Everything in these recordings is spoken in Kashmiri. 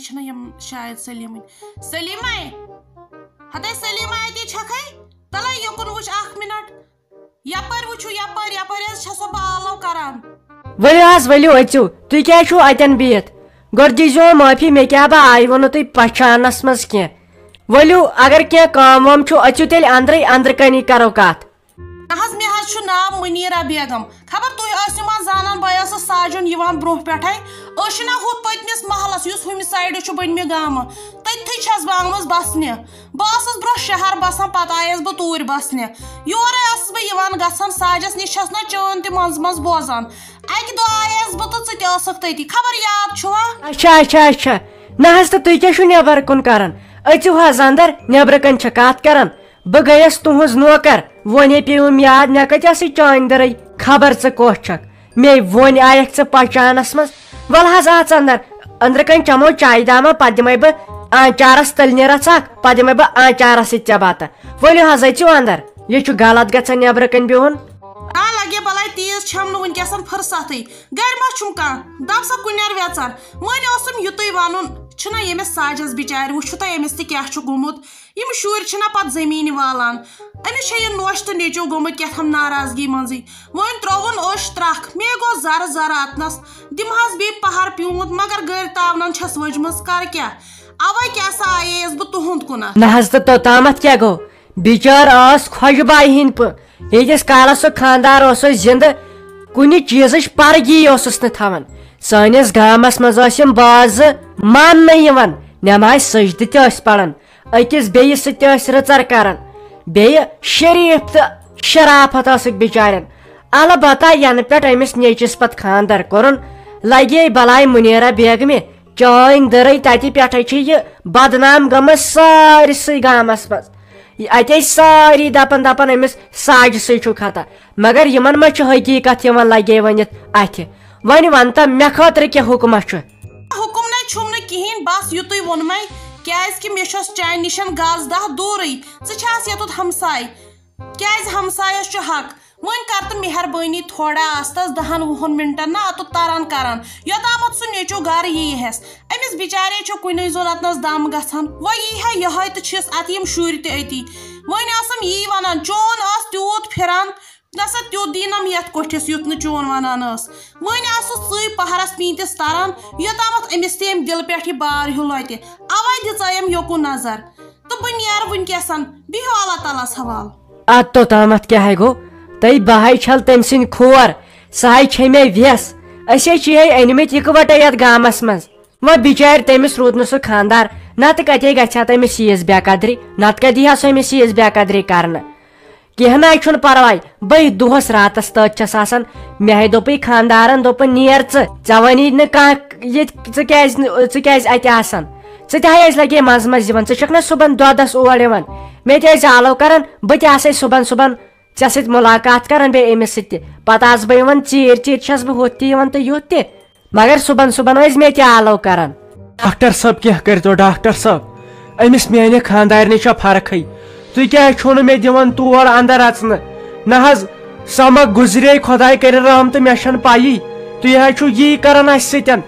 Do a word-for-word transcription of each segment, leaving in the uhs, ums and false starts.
چھِنہ یِم شاید سلیٖمٕنۍ۔ سلیٖمے، ہتے سلیٖمہ اَتی چھکھے؟ تَلے یوکُن وٕچھ اکھ منٹ۔ یپٲرۍ وٕچھِو، یپٲرۍ، یپٲرۍ حظ چھسو بہٕ آلو کران۔ ؤلِو حظ، ؤلِو، أژِو۔ تُہۍ کیٛازِ چھِو اَتٮ۪ن بِہِتھ؟ گۄڈٕ دیٖزیو معٲفی، مےٚ کیٛاہ با آیوٕ نہٕ تُہۍ پہچانس منٛز کینٛہہ۔ ؤلِو، اگر کینٛہہ کٲم وٲم چھُو، أژِو تیٚلہِ اندرٕے، اندرٕ کنی کرو کتھ۔ نہ حظ، مےٚ حظ چھُ ناو مُنیٖرہ بیگم۔ خبر تُہۍ ٲسِو ما زانان، بہٕ ٲسٕس ساجُن یِوان برونٛہہ پٮ۪ٹھَے۔ أسۍ چھِنہ ہُتھ پٔتمِس محلَس، یُس ہُمہِ سایڈٕ چھُ بٔنمہِ گامہٕ۔ تٔتھی چھَس بہٕ آمٕژ بَسنہِ۔ بہٕ ٲسٕس برونٛہہ شہر بَسان، پَتہٕ آیَس بہٕ توٗرۍ بَسنہِ۔ یورَے ٲسٕس بہٕ یِوان گژھان، ساجَس نِش چھَس نہ چٲنۍ تہِ منٛزٕ منٛزٕ بوزان۔ اَکہِ دۄہ آیَس بہٕ تہٕ ژٕ تہِ ٲسٕکھ تٔتی۔ خبر یاد چھُوا؟ اچھا، اچھا، اچھا۔ نہ حظ، تہٕ تُہۍ کیٛاہ چھِو نٮ۪بر کُن کران؟ أژِو حظ اندر، نٮ۪برٕ کنہِ چھِ کتھ کران۔ بہٕ گٔیَس تُہٕنٛز نوکر، وۄنۍ ہے پیوٚم یاد، مےٚ کتہِ ٲسٕے چٲنۍ دٔرٕے؟ خبر ژٕ کۄس چھکھ؟ مے وۄنۍ آیکھ ژٕ پہچانس منٛز۔ ول حظ اژ اندر، أنٛدرٕ کنۍ چمو چایہِ دامہ، پتہٕ دِمے بہٕ آنچارس تٔلنہِ رژھ اکھ، پتہٕ دِمے بہٕ آنچارس سۭتۍ ژےٚ بتہٕ۔ ؤلِو حظ أژِو اندر، یہِ چھُ غلط گژھان نٮ۪برٕ کنۍ بِہُن۔ آ لگے بلاے تیز چھم نہٕ وٕنکیٚسن فرصتٕے، گرِ ما چھُم کانٛہہ؟ دپ سا کُنٮ۪ر ویژر، وۄنۍ اوسُم یُتُے ونُن، چھُنہ ییٚمِس ساجس بچارِ، وٕچھِو تۄہہِ أمِس تہِ کیٛاہ چھُ گوٚمُت۔ یِم شُرۍ چھِنہ پتہٕ زٔمیٖنہِ والان۔ أمِس چھےٚ یہِ نوٚش تہٕ نیٚچو گوٚمُت کیٛاہ تام ناراضگی منٛزٕے۔ وۄنۍ ترٛووُن اوٚش ترٛکھ، مے گوٚو زرٕ زرٕ اتنس۔ دِمہٕ ہس بیٚیہِ پہر پیوٗنت، مگر گرِ تاونن چھس ؤجمٕژ، کرٕ کیٛاہ؟ اوے کیٛاہ سا آییس بہٕ تُہُنٛد کُنتھ۔ نہ حظ، تہٕ توٚتامتھ کیٛاہ گوٚو؟ بِچٲر ٲس خۄش بایہِ ہِنٛدۍ پٲٹھۍ۔ ییٖتِس کالس سُہ خانٛدار اوس سُہ زِندٕ، کُنہِ چیٖزٕچ پرگی اوسُس نہٕ تھاوان۔ سٲنِس گامس منٛز ٲسۍ یِم باز ماننہٕ یِوان، نٮ۪مازِ سجدٕ تہِ ٲسۍ پران، أکِس بیٚیِس سۭتۍ تہِ ٲسۍ رٕژر کران، بیٚیہِ شریٖف تہٕ شرافت ٲسٕکھ بِچارٮ۪ن۔ البتہ ینہٕ پٮ۪ٹھ أمِس نیٚچِس پتہٕ خانٛدر کوٚرُن، لگے بلاے مُنیرہ بیگمہِ چٲنۍ دٔرٕے۔ تتہِ پٮ۪ٹھے چھِ یہِ بدنام گٔمٕژ سٲرسٕے گامس منٛز۔ اتے ساری دپان دپان أمِس ساجہِ سۭتۍ چھُ خطا، مگر یِمن ما چھُ حقیٖقت یِوان لگے ؤنِتھ اتھِ؟ وۄنۍ ون تہ مےٚ خٲطرٕ کیٛاہ حُکمہ چھُ؟ حُکم نے چھُم نہٕ کِہیٖنۍ، بس یُتُے ووٚنمے، کیازِ کہِ مےٚ چھُس چانہِ نِشن گز دہ دوٗرٕے، ژٕ چھَس یوٚتُتھ ہمساے، کیازِ ہمسایس چھُ حق۔ وۄنۍ کر تہٕ مہربٲنی تھوڑا آستس دہن وُہن منٹن نہ اتُت تران کران، یوٚتامتھ سُہ نیٚچو گرٕ ییہس۔ أمِس بِچارے چھُ کُنے زوٚن اتنس دم گژھان، وۄنۍ یی ہا یہے تہٕ چھِس اتہِ یِم شُرۍ تہِ أتی۔ وۄنۍ ٲسٕم یی ونان، چون ٲس تیوٗت پھران، نہ سا تیوٗت دی نم یتھ کوٹھِس یُتھ نہٕ چون ونان ٲس۔ وۄنۍ آسُس ژٕے پہرس پیٖنتِس تران، یوٚتامتھ أمِس تہِ أمۍ دِلہٕ پٮ۪ٹھ یہِ بار ہیوٗ لۄتہِ۔ اوے دِژے أمۍ یوکُن نظر۔ تہٕ بہٕ نیرٕ وٕنکیٚسن۔ بِہِو اللہ تعالیٰ ہس حوالہٕ۔ اتھ توٚتامتھ کیٛاہ ہے گوٚو؟ تہٕ بہٕ ہے چھل تٔمۍ سٕنٛدۍ کھور، سۄ ہے چھے مےٚ ویس۔ أسۍ ہے چھِ ہے أنمٕتۍ یِکوٹے یتھ گامس منٛز۔ وۄنۍ بِچارِ تٔمِس روٗد نہٕ سُہ خانٛدار، نتہٕ کتے گژھِ ہا تٔمِس ییٖژ بے قدری، نتہٕ کتہِ یی ہا سُہ أمِس ییٖژ بے قدری کرنہٕ۔ کینٛہہ نہ چھُنہٕ پرواے، بٔے دۄہس راتس تٔتھۍ چھس آسان۔ مےٚ ہے دوٚپُے خانٛدارن، دوٚپُن، "نیر ژٕ، ژےٚ وَنی نہٕ کانٛہہ ییٚتہِ، ژٕ کیازِ، ژٕ کیازِ اتہِ آسان؟ ژٕ تہِ ہے ٲسۍ لگے منٛزٕ منٛزٕ یِوان، ژٕ چھکھ نہ صُبحن دۄدس اور یِوان؟" مےٚ تہِ ٲسۍ آلو کران، بہٕ تہِ آسے صُبحن صُبحن ژےٚ سۭتۍ مُلاقات کران، بیٚیہِ أمِس سۭتۍ تہِ۔ پتہٕ آسہٕ بہٕ یِوان ژیٖرۍ ژیٖرۍ، چھس بہٕ ہُتھ تہِ یِوان تہٕ یُتھ تہِ۔ مگر صُبحن صُبحن ٲسۍ مےٚ تہِ آلو کران۔ ڈاکٹر صٲب، کینٛہہ کٔرۍتو، ڈاکٹر صٲب، أمِس میانہِ خانٛدارنہِ چھےٚ فرقٕے۔ تُہۍ کیٛازِ چھِو نہٕ مےٚ دِوان تور اندر اژنہٕ؟ نہ حظ، سۄ ما گُزرے، خۄداے کٔرِنۍ رحم تہٕ مےٚ چھَنہٕ پَیی۔ تُہۍ حظ چھِو یی کران اَسہِ سۭتۍ۔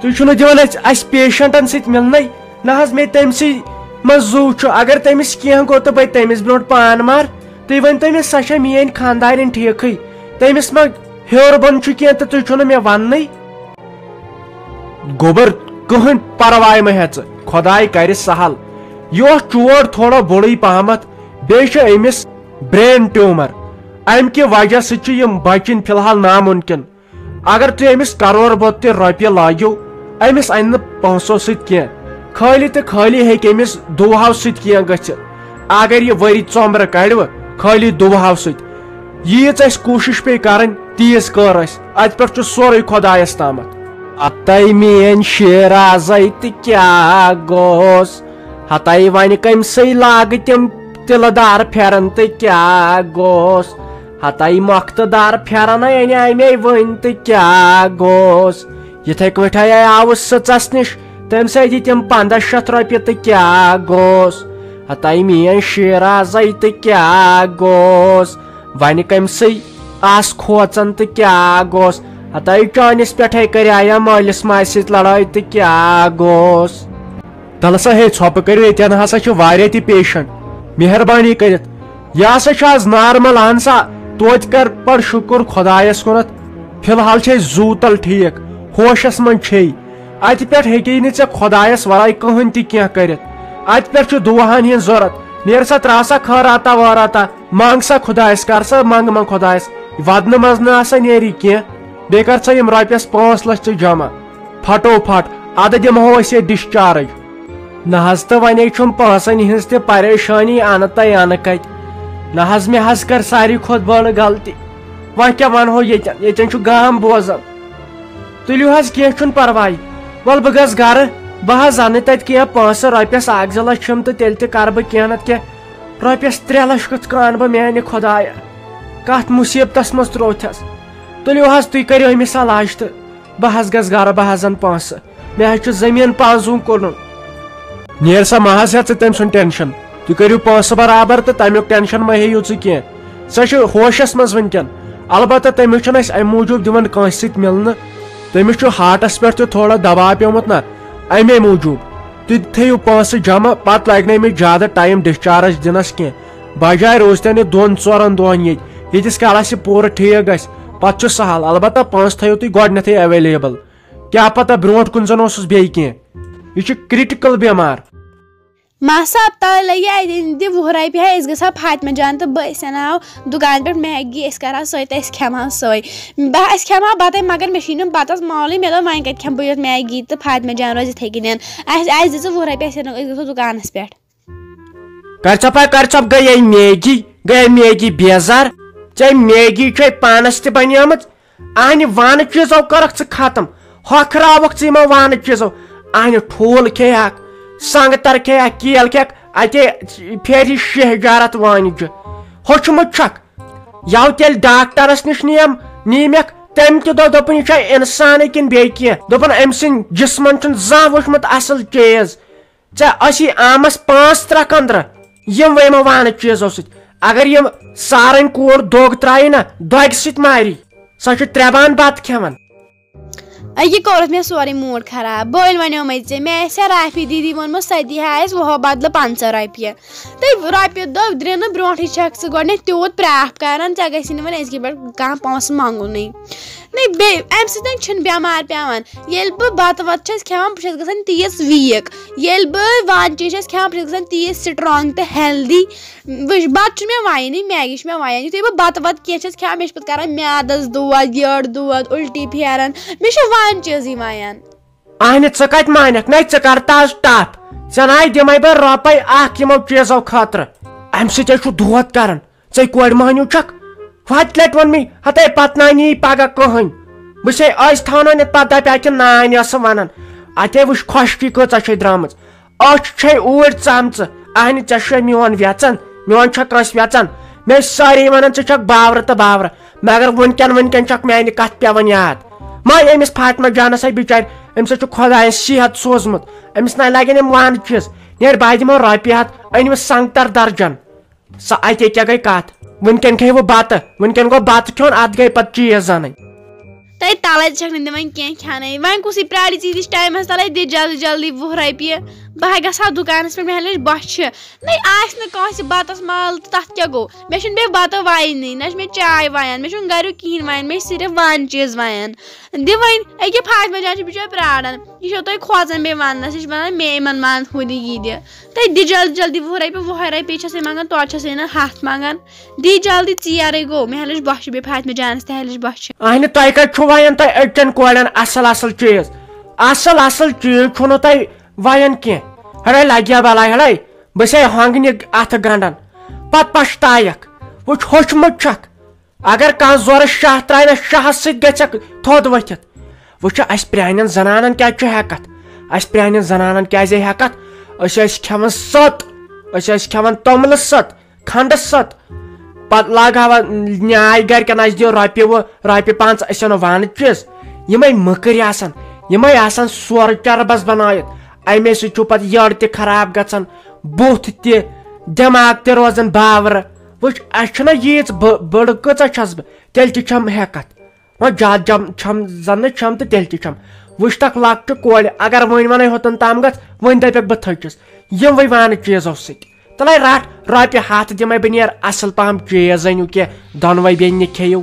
تُہۍ چھِو نہٕ دِوان اَسہِ، اَسہِ پیشنٹن سۭتۍ مِلنَے۔ نہ حظ، مےٚ تٔمۍ سٕے منٛز زُو چھُ، اگر تٔمِس کینٛہہ گوٚو تہٕ بہٕ تٔمِس برونٛٹھ پان مار۔ تُہۍ ؤنۍ تو مےٚ، سۄ چھےٚ میٲنۍ خانٛدارِنۍ ٹھیٖکھٕے؟ تٔمِس ما ہیوٚر بۄن چھُ کینٛہہ تہٕ تُہۍ چھِو نہٕ مےٚ وَننٕے؟ گوٚبُر، کٕہٕنۍ پرواے مہ ہےٚ ژٕ، خۄداے کرِ سہل۔ یہِ اوس چور تھوڑا بوٚڑُے پہمتھ، بیٚیہِ چھُ أمِس brain tumor، امہِ کہِ وجہ سۭتۍ چھُ یِم بچِنۍ فی الحال ناممکن۔ اگر تُہۍ أمِس کرور بوٚد تہِ رۄپیہِ لٲگِو، أمِس انہِ نہٕ پونٛسو سۭتۍ کینٛہہ، خٲلی تہٕ خٲلی ہیٚکہِ أمِس دُوہو سۭتۍ کینٛہہ گٔژھِتھ۔ اگر یہِ ؤری ژۄمبرٕ کڑِوٕ خٲلی دُوہو سۭتۍ، ییٖژ اَسہِ کوٗشِش پیٚیہِ کرٕنۍ، تیٖژ کٔر اَسہِ۔ اَتہِ پٮ۪ٹھ چھُ سورُے خۄدایَس تامَتھ۔ ہتَے میٲنۍ شیرازَے تہٕ کیٛاہ گوٚژھ؟ ہتَے وۄنۍ کٔمۍ سٕے لاگہٕ تِم تِلہٕ دار پھٮ۪رن تہٕ کیٛاہ گوٚژھ؟ ہتَے مۄختہٕ دار پھٮ۪رن اَنے مےٚ وۄنۍ تہٕ کیٛاہ گوٚژھ؟ یِتھَے کٲٹھۍ آوُس سٕژَس نِش، تٔمۍ سۭتۍ دِتِم پنٛداہ شیٚتھ رۄپیہِ تہٕ کیٛاہ گوٚژھ؟ ہتَے میٲنۍ شیرازَے تہٕ کیٛاہ گوٚژھ؟ وۄنۍ کٔمۍ سٕے آس کھوژان تہٕ کیٛاہ گوٚژھ؟ ہتاے چٲنِس پٮ۪ٹھے کریایا مٲلِس ماجہِ سۭتۍ لڑٲے تہٕ کیٛاہ گوٚوس؟ تلہٕ سا ہے ژھۄپہٕ کٔرِو، ییٚتٮ۪ن ہسا چھِ واریاہ تہِ پیشنٹ۔ مہربٲنی کٔرِتھ، یہِ ہسا چھُ آز نارمل۔ اہن سا، توتہِ کر پڑ شُکُر خۄدایس کُنتھ۔ فی الحال چھے زوٗ تل ٹھیٖک، ہوشس منٛز چھے۔ اتہِ پٮ۪ٹھ ہیٚکی نہٕ ژےٚ خۄدایس ورٲے کٕہٕنۍ تہِ کینٛہہ کٔرِتھ۔ اتہِ پٮ۪ٹھ چھُ دُعاہن ہِنٛز ضوٚرتھ۔ نیر سا، ترٛاو سا خٲراتا وٲراتا، منٛگ سا خۄدایس، کر سا منٛگ منٛگ خۄدایس۔ ودنہٕ منٛز نہٕ ہسا نیری کینٛہہ۔ بیٚیہِ کر سا یِم رۄپیس پانٛژھ لچھ ژٕ جمع۔ پھٹو پھٹ، ادٕ دِمہو أسۍ یہِ ڈسچارج۔ نہ حظ، تہٕ ونے چھُم پونٛسن ہٕنٛز تہِ پریشٲنی، انہٕ تہٕ انہٕ کتہِ۔ نہ حظ، مےٚ حظ کٔر ساروی کھۄتہٕ بٔڑ غلطی۔ وۄنۍ کیٛاہ ونہو ییٚتٮ۪ن، ییٚتٮ۪ن چھُ گام بوزان۔ تُلِو حظ، کینٛہہ چھُنہٕ پرواے۔ ول، بہٕ گژھٕ گرٕ، بہٕ حظ انہٕ تتہِ کینٛہہ پونٛسہٕ، رۄپیس اکھ زٕ لچھ چھِم، تہٕ تیٚلہِ تہِ کرٕ بہٕ کینٛہہ نتہٕ کینٛہہ۔ رۄپیس ترٛےٚ لچھ کِتھ کٔنۍ انہٕ بہٕ، میانہِ خۄدایہ؟ کتھ مصیبتس منٛز ترووتھس۔ تُلِو حظ، تُہۍ کٔرِو أمِس علاج تہٕ بہٕ حظ گژھٕ گرٕ، بہٕ حظ انہٕ پونٛسہٕ۔ مےٚ حظ چھُ زٔمیٖن پانٛژھ زوٗن کٕنُن۔ نیر سا، مہ حظ ہےٚ ژٕ تٔمۍ سُنٛد ٹینشن۔ تُہۍ کٔرِو پونٛسہٕ برابر تہٕ تمیُک ٹینشن مہ ہیٚیِو ژٕ کینٛہہ۔ سۄ چھِ ہوشس منٛز وٕنکٮ۪ن۔ البتہ تٔمِس چھُنہٕ أسۍ امہِ موٗجوٗب دِوان کٲنٛسہِ سۭتۍ مِلنہٕ۔ تٔمِس چھُ ہارٹس پٮ۪ٹھ تہِ تھوڑا دباو پیومُت نا، امے موٗجوٗب۔ تُہۍ تھٲیِو پونٛسہٕ جمع، پتہٕ لگہِ نہٕ أمِس زیادٕ ٹایم ڈسچارج دِنس کینٛہہ۔ بجاے روزتن یہِ دۄن ژورن دۄہن ییٚتہِ۔ ییٖتِس کالس یہِ پوٗرٕ ٹھیٖک گژھِ، پتہٕ چھُ سہل۔ البتہ پونٛسہٕ تھٲیِو تُہۍ گۄڈٕنٮ۪تھٕے اویلیبل۔ کیٛاہ پتہ برونٛٹھ کُن زن اوسُس بیٚیہِ کینٛہہ۔ یہِ چھُ کرٹیکل بٮ۪مار۔ ماسا، تۄہہِ لگہِ اَتہِ دِ وُہ رۄپیہِ، ہے، أسۍ گژھو فاطمہ جان تہٕ بہٕ، أسۍ اَنہو دُکان پٮ۪ٹھ میگی، أسۍ کَرہو سۄے تہٕ أسۍ کھٮ۪مہو سۄے۔ بہٕ، أسۍ کھٮ۪مہو بَتَے، مگر مےٚ چھُے نہٕ بَتَس مولٕے، مےٚ دوٚپ وۄنۍ کَتہِ کھٮ۪مہٕ بہٕ یوت میگی تہٕ فاطمہ جان روزِ یِتھَے کٔنٮ۪ن۔ اَسہِ، اَسہِ دِ ژٕ وُہ رۄپیہِ، أسۍ اَنو، أسۍ گژھو دُکانَس پٮ۪ٹھ۔ کر ژھۄپا، کر ژھۄپ، گٔیے میگی، گٔیے میگی بیزار۔ ژےٚ میگی چھے پانس تہِ بنیمٕژ۔ اہنہِ وانہٕ چیٖزو کٔرکھ ژٕ ختم۔ ہۄکھراوکھ ژٕ یِمو وانہٕ چیٖزو۔ اہنہِ ٹھوٗل کھیٚیہکھ، سنگتر کھیٚیہکھ، کیل کھیٚیہکھ، اتے پھیرِ شیٚہ جارت وانجہِ۔ ہوٚچھمُت چھکھ؟ یو تیٚلہِ ڈاکٹرس نِش نیم، نیٖمکھ۔ تٔمۍ تہِ دوٚپ، دوٚپُن، یہِ چھا انسانٕے کِنہٕ بیٚیہِ کینٛہہ؟ دوٚپُن، أمۍ سٕنٛدۍ جسمن چھُنہٕ زانٛہہ وُچھمُت اصل چیٖز۔ ژےٚ ٲسی آمس پانٛژھ ترٛکھ أنٛدرٕ یِموٕے یِمو وانہٕ چیٖزو سۭتۍ۔ اگر یِم سارن کوٗر دوٚگ ترٛایہِ نا، دۄگہِ سۭتۍ ماری۔ سۄ چھِ ترٛےٚ بان بتہٕ کھٮ۪وان۔ أ، یہِ کوٚرُتھ مےٚ سورُے موٗڈ خراب۔ بٔلۍ وَنیومَے ژےٚ، مےٚ آسہِ ہا رافی دیدی ووٚنمُت، سۄ دی ہا اَسہِ وُہو بدلہٕ پنٛژاہ رۄپیہِ۔ تہٕ رۄپیہِ دَہ درٛے نہٕ برونٛٹھٕے چھَکھ ژٕ گۄڈٕنٮ۪تھ تیوٗت پرٛاپھ کران، ژےٚ گژھی نہٕ وۄنۍ أزکہِ پٮ۪ٹھ کانٛہہ پونٛسہٕ منٛگُن۔ نَے، بیٚیہِ اَمہِ سۭتۍ چھُنہٕ بٮ۪مار پٮ۪وان۔ ییٚلہِ بہٕ بَتہٕ وَتہٕ چھَس کھٮ۪وان، بہٕ چھَس گژھان تیٖژ weak۔ ییٚلہِ بہٕ وانہٕ چیٖز چھَس کھٮ۪وان، بہٕ چھَس گژھان تیٖژ strong تہٕ healthy۔ وٕچھ، بَتہٕ چھُنہٕ مےٚ وَیٲنی، میگی چھِ مےٚ وَیان۔ یُتھُے بہٕ بَتہٕ وَتہٕ کینٛہہ چھَس کھٮ۪وان، مےٚ چھِ پَتہٕ کَران میٛادَس دود، یٔڈ دود، اُلٹی پھیران۔ مےٚ چھِ وانہٕ چیٖزٕے وَیان۔ اہنہِ، ژٕ کتہِ مانکھ؟ نَے، ژٕ کر تہٕ آز ٹپھ۔ ژےٚ نَے دِمے بہٕ رۄپے اکھ یِمو چیٖزو خٲطرٕ۔ امہِ سۭتۍ ہے چھُ دود کران۔ ژے کورِ مہنیو چھکھ؟ ہۄتہِ لٹہِ ووٚن مےٚ، ہتے پتہٕ نہ نی پگاہ کٕہٕنۍ۔ بہٕ چھسے أزۍ تھاونٲوِتھ، پتہٕ دپہِ اتہِ نانۍ ٲسہٕ ونان۔ اتے وٕچھ خۄشکی کۭژاہ چھے درامٕژ۔ أچھ چھے اوٗرۍ ژامژٕ۔ اہنہِ، ژےٚ چھُے میون ویژن، میون چھا کٲنٛسہِ ویژن؟ مےٚ ٲسۍ سٲری ونان، ژٕ چھکھ باورٕ تہٕ باورٕ۔ مگر وٕنکٮ۪ن، وٕنکٮ۪ن چھکھ میانہِ کتھ پٮ۪وان یاد۔ ما أمِس فاطمہ جانس ہے بچارِ، أمِس ہے چھُ خۄداین صحت سوٗزمُت۔ أمِس نہ لگن یِم وانہٕ چیٖز۔ نیرِ بہٕ دِمو رۄپیہِ ہتھ، أنۍ مےٚ سنگتر درجن۔ سۄ اتے کیٛاہ گٔے کتھ؟ وٕنکٮ۪ن کھیٚیہِ وۄنۍ بتہٕ، وٕنکٮ۪ن گوٚو بتہٕ کھیوٚن، اتھ گٔے پتہٕ چیٖز انٕنۍ۔ تَے تَلَے چھَکھ نہٕ دِوان کینٛہہ کھٮ۪نَے۔ وۄنۍ کُسٕے پرٛاری ژیٖتِس ٹایمَس تَلَے دِ جلدی جلدی وُہ رۄپیہِ۔ بہٕ ہا گژھٕ ہا دُکانَس پٮ۪ٹھ، مےٚ ہا لٔج بۄچھِ۔ نَے آسہِ نہٕ کٲنٛسہِ بَتَس مَل تہٕ تَتھ کیٛاہ گوٚو؟ مےٚ چھُنہٕ بیٚیہِ بَتہٕ وَینٕے، نہ چھِ مےٚ چاے وَیان، مےٚ چھُنہٕ گَریُک کِہیٖنۍ وَیان، مےٚ چھِ صرف وانہٕ چیٖز وَیان۔ دِ وۄنۍ، أکیٛاہ فاطمہ جان چھِ بِچٲرۍ پرٛاران۔ یہِ چھو تۄہہِ کھوژان بیٚیہِ وَننَس، یہِ چھِ وَنان مے یِمَن وَن ہُہ دِ یہِ دِ۔ تَے دِ جلدی جلدی وُہ رۄپیہِ، وُہَے رۄپیہِ چھَس یہِ منٛگان، توتہِ چھَس یہِ نہٕ ہَتھ منٛگان۔ دی جلدی، ژیرٕے گوٚو، مےٚ ہا لٔج بۄچھِ، بیٚیہِ فاطمہ جانَس تہِ ہا لٔج بۄچھِ۔ اہنہِ، تۄہہِ کتہِ چھُو وَیان تۄہہِ أچھن کورٮ۪ن اصل اصل چیٖز؟ اصل اصل چیٖز چھُو نہٕ تۄہہِ وَیان کینٛہہ۔ ہڑے لگیا بلاے ہڑے، بہٕ چھسے ہۄنٛگنہِ اتھٕ گنڈان، پتہٕ پشتایکھ۔ وٕچھ، ہوٚچھمُت چھکھ۔ اگر کانٛہہ زورٕ شاہ ترٛایہِ نہ، شاہس سۭتۍ گژھکھ تھوٚد ؤتھِتھ۔ وٕچھ، اسہِ پرٛانٮ۪ن زنانن کیٛازِ چھُ ہٮ۪کتھ؟ اسہِ پرٛانٮ۪ن زنانن کیٛازِ ہٮ۪کتھ؟ أسۍ ٲسۍ کھٮ۪وان سٔت، أسۍ ٲسۍ کھٮ۪وان توٚملہٕ سٔت۔ کھنڈس ست۔ پتہٕ لاگہاوا نیاے گرِکٮ۪ن، اسہِ دِیو رۄپیہِ وُہ، رۄپیہِ پانٛژھ، أسۍ انو وانہٕ چیٖز۔ یِمے مٔکٕرۍ آسان، یِمے آسان سورٕ چربس بنٲیِتھ۔ امے سۭتۍ چھُ پتہٕ یٔڈ تہِ خراب گژھان، بُتھ تہِ، دٮ۪ماغ تہِ روزان باورٕ۔ وٕچھ، اسہِ چھُنہ ییٖژ بٔ-، بٔڑ کۭژاہ چھس بہٕ، تیٚلہِ تہِ چھم ہٮ۪کتھ۔ وۄنۍ زیادٕ جم چھم زن نہٕ چھم تہٕ تیٚلہِ تہِ چھم۔ وٕچھ تکھ لۄکچہِ کورِ، اگر وۄنۍ ونَے ہوٚتن تام گژھ، وۄنۍ دپکھ بہٕ تھٔچِس یِموٕے وانہٕ چیٖزو سۭتۍ۔ تلے رٹھ رۄپیہِ ہتھ دِمے بہٕ، نیر اصل پہم چیٖز أنِو کینٛہہ، دۄنوے بیٚنہِ کھیٚیِو۔